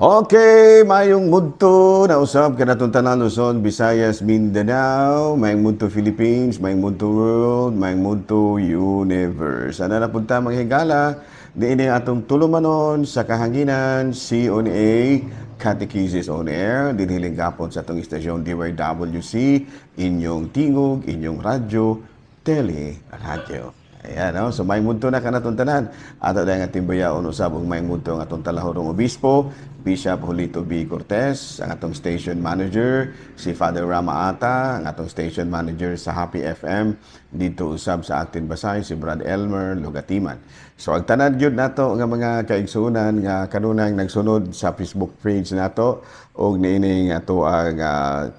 Okay, mayong mudto na usab kanatong tanan, Luzon, Visayas, Mindanao, mayong mudto Philippines, mayong mudto world, mayong mudto universe. Ana na punta, mga higala, diini atong tulumanon sa kahanginan, CONA, Catechesis on Air, dinhi gapon sa atong istasyon DYWC, inyong tingog, inyong radyo, tele, radyo. Ayan, no? So may mudto na kanatong tanan. Ato dahil nga timbayaon usab ug may mudto ang atong talahurong obispo, Bishop Julito B. Cortez, ang atong station manager, si Father Rama Ata, ang atong station manager sa Happy FM, dito usab sa Actin Basay, si Brad Elmer Lugatiman. So ang tanan gyud nato nga mga kaigsuonan nga kanunang nagsunod sa Facebook page nato ug niining ato ang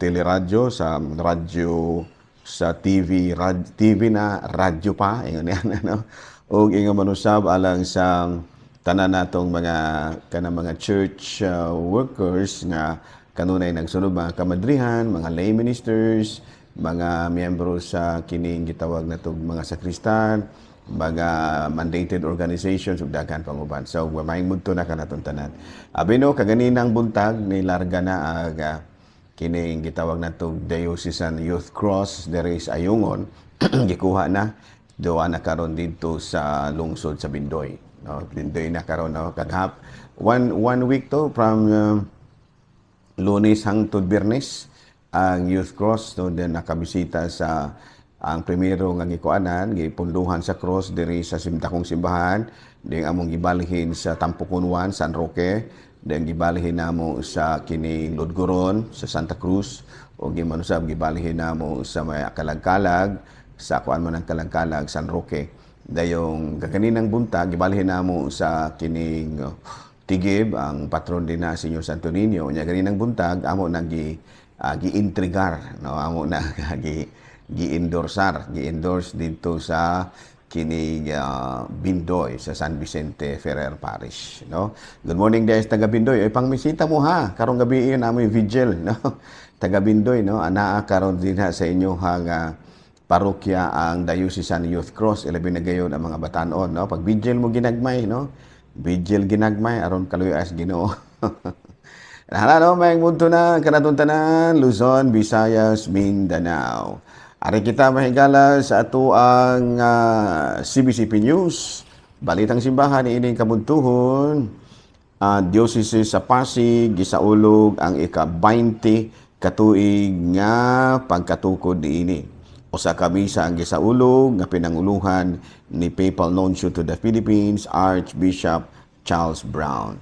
teleradyo sa radyo sa TV, TV na radyo pa ingon yan, ano, ug ingon manusab alang sa tanan natong mga kanang mga church workers nga kanunay nagsunod, mga kamadrihan, mga lay ministers, mga miyembro sa kining gitawag natong mga sakristan, mga mandated organizations ug daghan pang uban. So maayong mudto na kanatong tanan. Abi no, kaganinang buntag ni larga na ang kining gitawag natong Diocesan Youth Cross diri sa Ayungon. Gikuha na, duwa na karon didto sa lungsod sa Bindoy, no? Bindoy na karon, no? Kaghap one week to, from Lunes hangtod Biyernes ang Youth Cross, no? Then nakabisita sa ang primero nga gikuanan, gipunduhan sa cross diri sa dakong simbahan, then among gibalhin sa Tampokon 1, San Roque, then gibalhin namo sa kining Lodguron sa Santa Cruz, o gimanusab gibalhin namo sa may Kalagkalag, sa kuan man ang Kalagkalag, San Roque. Dayong kaganinang buntag gibalhin namo sa kining Tigib, ang patron din na Senyor Santo Niño. Nya ganinang buntag amo nang gi-intrigar, no, amo na gi gi-endorsar, gi-endorse dito sa kining Bindoy sa San Vicente Ferrer Parish, no? Good morning guys, taga Bindoy. Ay, pangmisita mo ha. Karong gabi namoy vigil, no? Taga Bindoy, no? Anaa karon dinha sa inyong parokya ang Diocesan Youth Cross, ilabi na gayon ang mga batanon, no? Pag vigil mo ginagmay, no? Vigil ginagmay aron kaluy-as Ginoo. Hala no, may mudto na kanatong tanan, Luzon, Visayas, Mindanao. Ari kita, mahigala, sa ato ang CBCP News. Balitang simbahan ining kabuntuhon. Diocese sa Pasig gisaulog ang ika-20 katuig nga pagkatukod niini. Usa ka misa ang gisaulog nga pinanguluhan ni Papal Nuncio to the Philippines, Archbishop Charles Brown.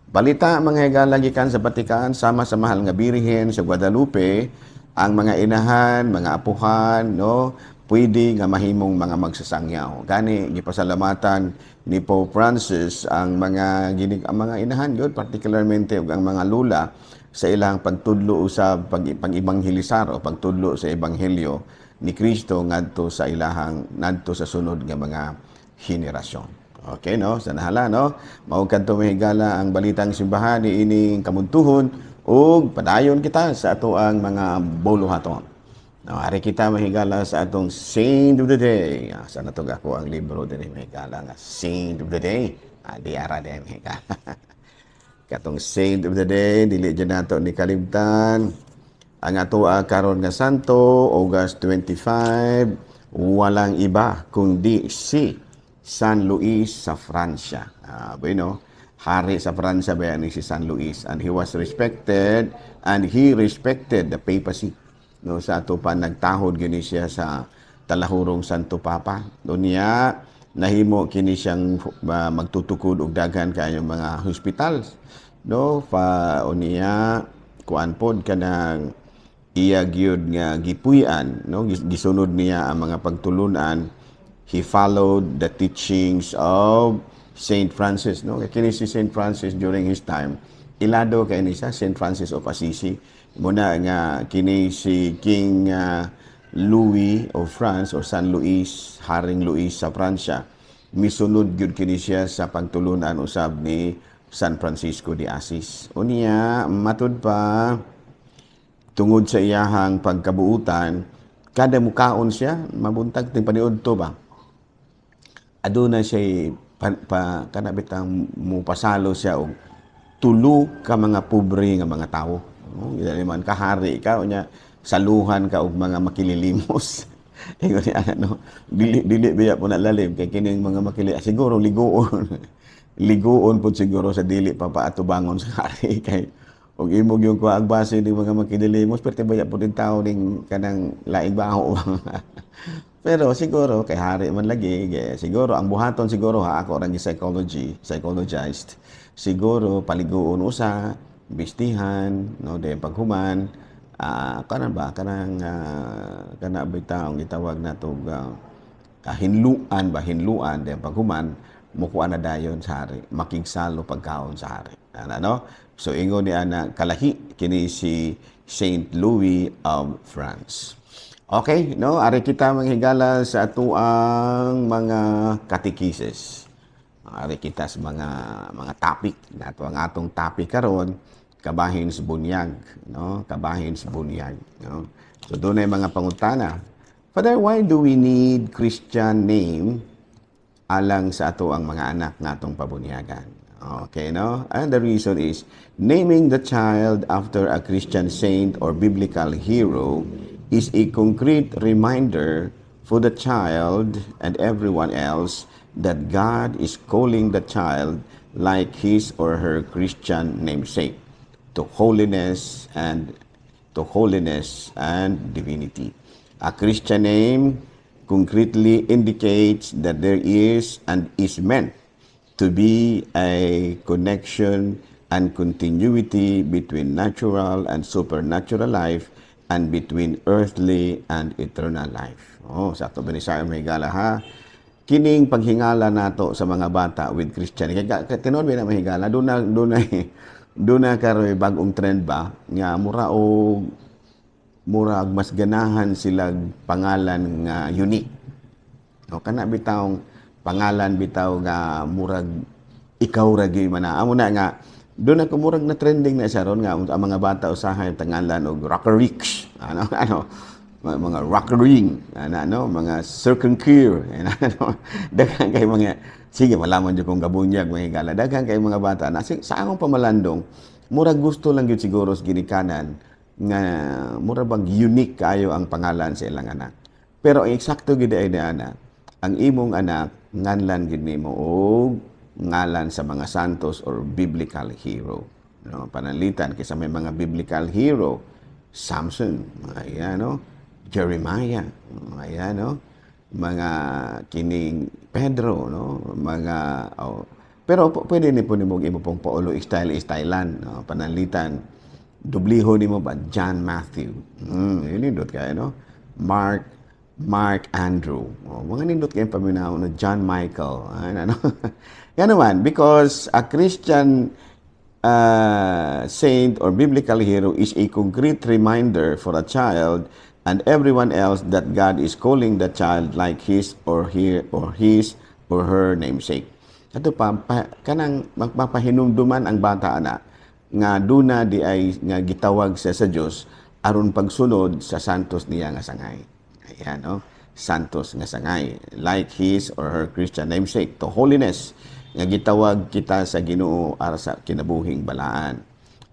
Balita, mga higala, gikan sa Vatican, sama sa Mahal nga Birhen sa Guadalupe, ang mga inahan, mga apuhan, no, pwede nga mahimong mga magsasangyaw. Gani gipasalamatan ni Pope Francis ang mga ginig ang mga inahan gyud, particularmente ug ang mga lula, sa ilang pagtudlo usab pag pag-ebanghelisar o pagtudlo sa ebanghelyo ni Kristo ngadto sa ilahang ngadto sa sunod nga mga henerasyon. Okay, no? Sa nahala, no? Mao kadto, mahigala, ang balitang simbahan ni ining kamuntuhon ug padayon kita sa ato ang mga buluhaton. No, ari kita, mahigala, sa atong Saint of the Day. Sa na to ako ang libro dinhi, mahigala, nga Saint of the Day. Di ara din, mahigala. Katong Saint of the Day, dili dyan nato ni kalimtan. Ang ato karon nga santo, August 25, walang iba kundi si San Luis sa Francia. Bueno, hari sa Francia ba ni si San Luis, and he was respected and he respected the papacy. No, sa ato pa nagtahod gini siya sa talahurong Santo Papa. Unya nahimo kini siyang magtutukod og daghan kaayo mga hospitals. No, pa unya kuan pod kanang iya gyud nga gipuy-an, no, gisunod niya ang mga pagtulunan. He followed the teachings of Saint Francis, no? Kay kini si Saint Francis, during his time, ilado kay ni siya, Saint Francis of Assisi. Muna nga kini si King Louis of France or San Luis, Haring Luis sa Pransya, misunod gyud kini siya sa pagtulunan usab ni San Francisco de Assis. Unya matud pa, tungod sa iyahang pagkabuutan, kada mukaon siya, mabuntag ting paniudto ba, aduna siya pa kana bitang mupasalo siya og Tulo ka mga pobre nga mga tawo. No? Dili man kahari ka, unya saluhan ka og mga makililimos. Ingon niya, ano, dili dili biya po na lalim kay kining mga makili siguro liguon. Liguon pud siguro sa dili pa paatubangon sa hari kay og imong yung kuha ang base ning mga makililimos, perti baya pud tao ning kanang laing baho. Pero siguro kay hari man lagi, siguro ang buhaton siguro ha, ako ra psychology, psychologized. Siguro paliguon usa, bistihan, no, then paghuman, kanan ba kanang kana bitaw gitawag nato hinluan ba, hinluan, then paghuman mukuha na dayon sa hari, makigsalo pagkaon sa hari. Ana, no? So ingon ni ana, kalahi kini si Saint Louis of France. Okay, no? Ari kita, mga higala, sa atuang mga katekises. Ari kita sa mga topic. Nato ang atong topic karon, kabahin sa bunyag, no? Kabahin sa bunyag, no? So doon ay mga pangutana. Father, why do we need Christian name alang sa ato ang mga anak nga atong pabunyagan? Okay, no? And the reason is naming the child after a Christian saint or biblical hero is a concrete reminder for the child and everyone else that God is calling the child, like his or her Christian namesake, to holiness and divinity. A Christian name concretely indicates that there is and is meant to be a connection and continuity between natural and supernatural life and between earthly and eternal life. Oh, sa ato binisaya, may gala ha. Kining paghingala nato sa mga bata with Christian. Kay tinuod ba na, mahigala, doon na karoy bagong trend ba nga mura og murag mas ganahan sila pangalan nga unique. No, kana bitawng pangalan bitaw nga murag ikaw ra gyud man. Amo na nga doon ako murag na trending na siya ron nga ang mga bata usahay tangalan og Rocker Ricks, ano ano, mga Rocker Ring, ano ano, mga Circumcure, ano, ano, daghan kay mga, sige, malaman jud kong gabunyag, mga higala, daghan kay mga bata na sa akong pamalandong murag gusto lang gyud siguro sa ginikanan nga mura bang unique kaayo ang pangalan sa ilang anak. Pero ang eksakto gid ay ana, ang imong anak nganlan gid nimo og ngalan sa mga santos or biblical hero. No, pananglitan kaysa may mga biblical hero, Samson, mga yan, no? Jeremiah, mga yan, no? Mga kining Pedro, no? Mga oh. Pero pwede ni po nimo imo pong paulo style stylean, no? Pananglitan dubliho nimo ba John Matthew. Yun nindot kayo, no? Mark Andrew. Oh, mga nindot kayo paminaw no, John Michael. Ano, ano? Yan naman, because a Christian saint or biblical hero is a concrete reminder for a child and everyone else that God is calling the child, like his or her namesake. Ato pa kanang magpapahinumduman ang bata ana nga duna di ay nga gitawag siya sa Dios aron pagsunod sa santos niya nga sangay. Ayan, no? Santos nga sangay, like his or her Christian namesake, to holiness nga gitawag kita sa Ginoo aron sa kinabuhing balaan.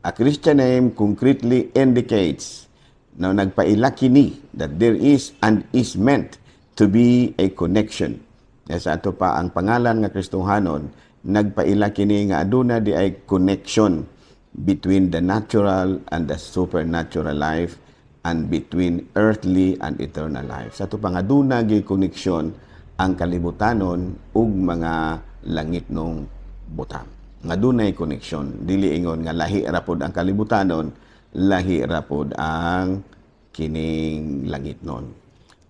A Christian name concretely indicates, no, nagpaila kini that there is and is meant to be a connection. Sa ato pa ang pangalan nga Kristohanon nagpaila kini nga aduna di ay connection between the natural and the supernatural life and between earthly and eternal life. Sa ato pa nga aduna gyud koneksyon ang kalibutanon ug mga langitnong butang. Nga dunay koneksyon, dili ingon nga lahi ra pod ang kalibutanon, lahi ra pod ang kining langitnon.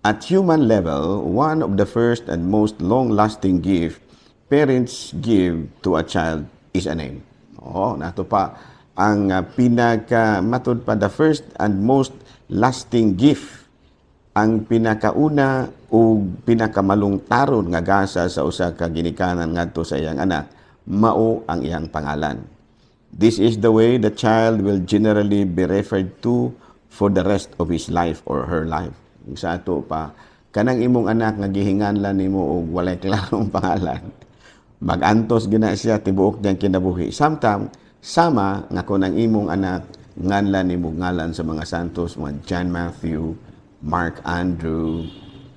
At human level, one of the first and most long-lasting gift parents give to a child is a name. Oo, nato pa ang pinaka matud pa, the first and most lasting gift, ang pinakauna ug pinakamalungtaron nga gasa sa usa ka ginikanan ngadto sa iyang anak mao ang iyang pangalan. This is the way the child will generally be referred to for the rest of his life or her life. Sa ato pa, kanang imong anak nga gihinganlan nimo og walay klarong pangalan, magantos gina siya tibuok niyang kinabuhi. Samtang Sama nga kung ang imong anak nganlan nimo ngalan sa mga santos, mga John, Matthew, Mark, Andrew,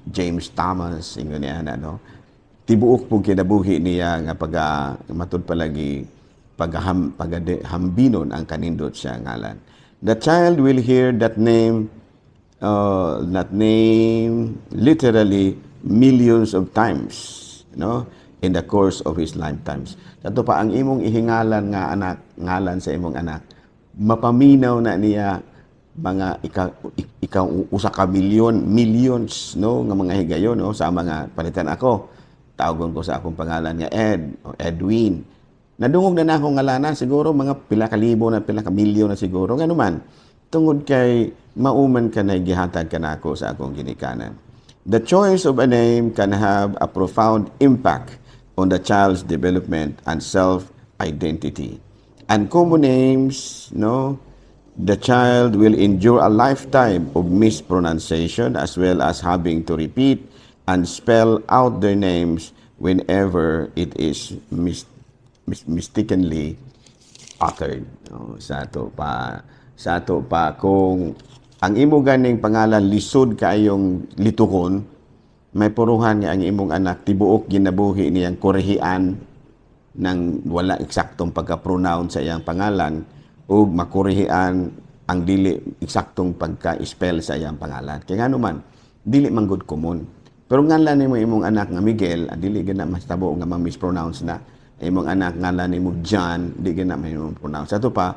James, Thomas, ingon niya ana, no? Tibuok pong kinabuhi niya nga pag matud palagi pagham paghambinon ang kanindot sa ngalan. The child will hear that name literally millions of times, no, in the course of his lifetimes. Kato pa ang imong ihingalan nga anak, ngalan sa imong anak, mapaminaw na niya mga ika usa ka milyon, millions, no, nga mga higayon, no? Sa mga palitan ako, tawagon ko sa akong pangalan nga Ed o Edwin, nadungog na akong ngalana siguro mga pila ka libo na, pila ka milyon na siguro. Ngano man? Tungod kay mauman ka na gihatag kanako sa akong ginikanan. The choice of a name can have a profound impact on the child's development and self-identity. Uncommon names, no, the child will endure a lifetime of mispronunciation as well as having to repeat and spell out their names whenever it is mistakenly uttered. No, sa ato pa kung ang imo ganing pangalan lisod kaayong litukon, may puruhan nga ang imong anak tibuok ginabuhi niyang korehian ng wala eksaktong pagka-pronounce sa iyang pangalan ug makorehian ang dili eksaktong pagka-spell sa iyang pangalan. Kaya ngano man, dili man gud common. Pero ngalan nimo imong anak nga Miguel, dili gid na mahitabo nga ma-mispronounce na. Imong anak ngalan nimo John, di gid na ma-pronounce. Ato pa,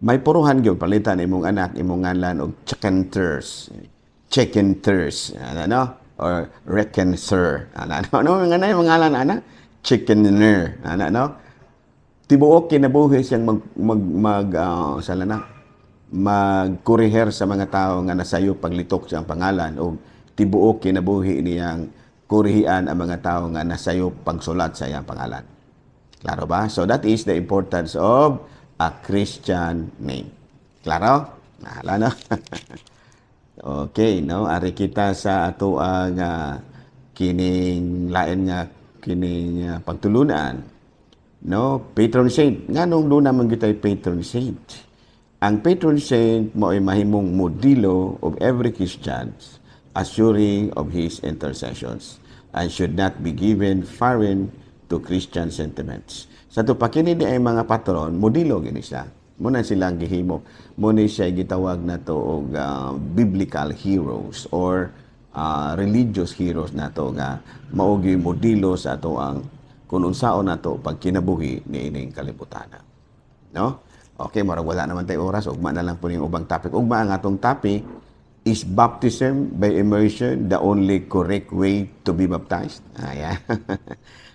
may puruhan gyud palitan imong anak imong ngalan og Chickenters. Chickenters, ano, no? Or Rekenser. Ano, ano, ano, nga na yung ngalan ana? Chickener. Ano, no? Tibuok kinabuhi siyang mag mag mag sala na magkoreher sa mga tao nga nasayo paglitok siyang pangalan o tibuok kinabuhi niyang korehian ang mga tao nga nasayo pagsulat sa iyang pangalan. Klaro ba? So that is the importance of a Christian name. Klaro? Nahala, no? Okay, no? Ari kita sa ato ang kining lain nga kining pagtulunan. No, patron saint. Nganong duna man kitay patron saint? Ang patron saint mo ay mahimong modelo of every Christian, assuring of his intercessions, and should not be given foreign to Christian sentiments. Sa ato pa kini di ay mga patron, modelo gini siya. Muna silang gihimo. Muna siya gitawag na to og biblical heroes or religious heroes nato nga mao gyud modelo sa ato ang kung unsaon nato pagkinabuhi niining kalibutan. No? Okay, murag wala naman tayo oras. Ugma na lang po yung ubang topic. Ugma ang atong topic is baptism by immersion the only correct way to be baptized? Ayan.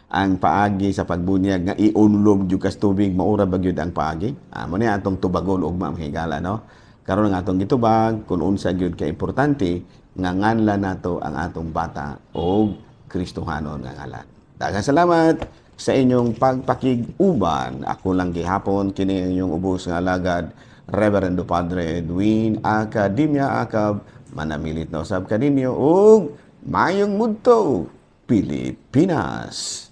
Ang paagi sa pagbunyag nga iunlom jud kas tubig, maura ba gyud ang paagi? Ah, mo ni atong tubagon ugma, mga higala, no? Karon ang atong gitubag kung unsa gyud ka importante nga nganlan nato ang atong bata og Kristohanon nga ngalan. Daghang salamat sa inyong pagpakig-uban. Ako lang gihapon kini ang inyong ubos nga alagad, Reverendo Padre Edwin Academia Acab, manamilit na usab kaninyo ug mayong mudto, Pilipinas.